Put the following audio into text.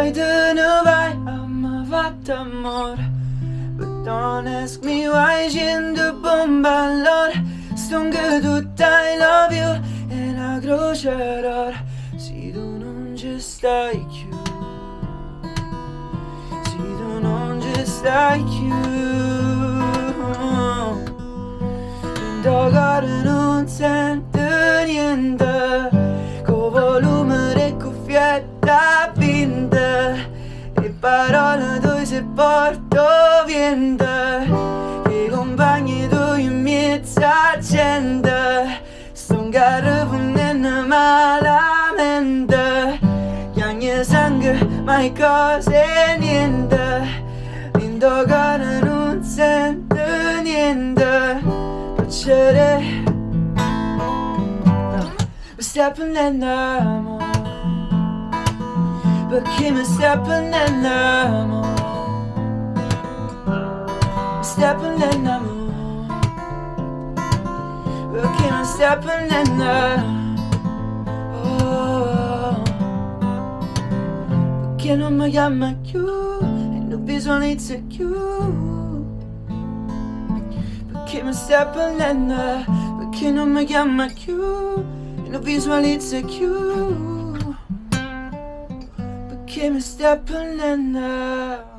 Poi te ne vai, amma fatt ammore. But don't ask me why, cient bombe all'ora. Stong tutt I love you e na croce d'oro. Si tu nun ce stai cchiù. Si tu nun ce stai cchiù. Dint 'o core nun sento niente. Cu 'o volume d' 'e cuffiette a 20. 'E parole toje se porta 'o viento. 'E cumpagne tuoje 'mmiezz' 'a gente. Stong arrefunnenno malamente. Chiagne sangue, ma è cosa 'e niente. Dint 'o core nun sento niente. Piccerè. Mi stai prendendo amore. Perché mi stai prendendo amore. Mi stai prendendo amore. Perché mi stai prendendo. Oh. Perché non mi chiama più e non visualizza più. Perché mi stai prendendo. Perché non mi chiama più e non visualizza più. Perché mi stai prendendo.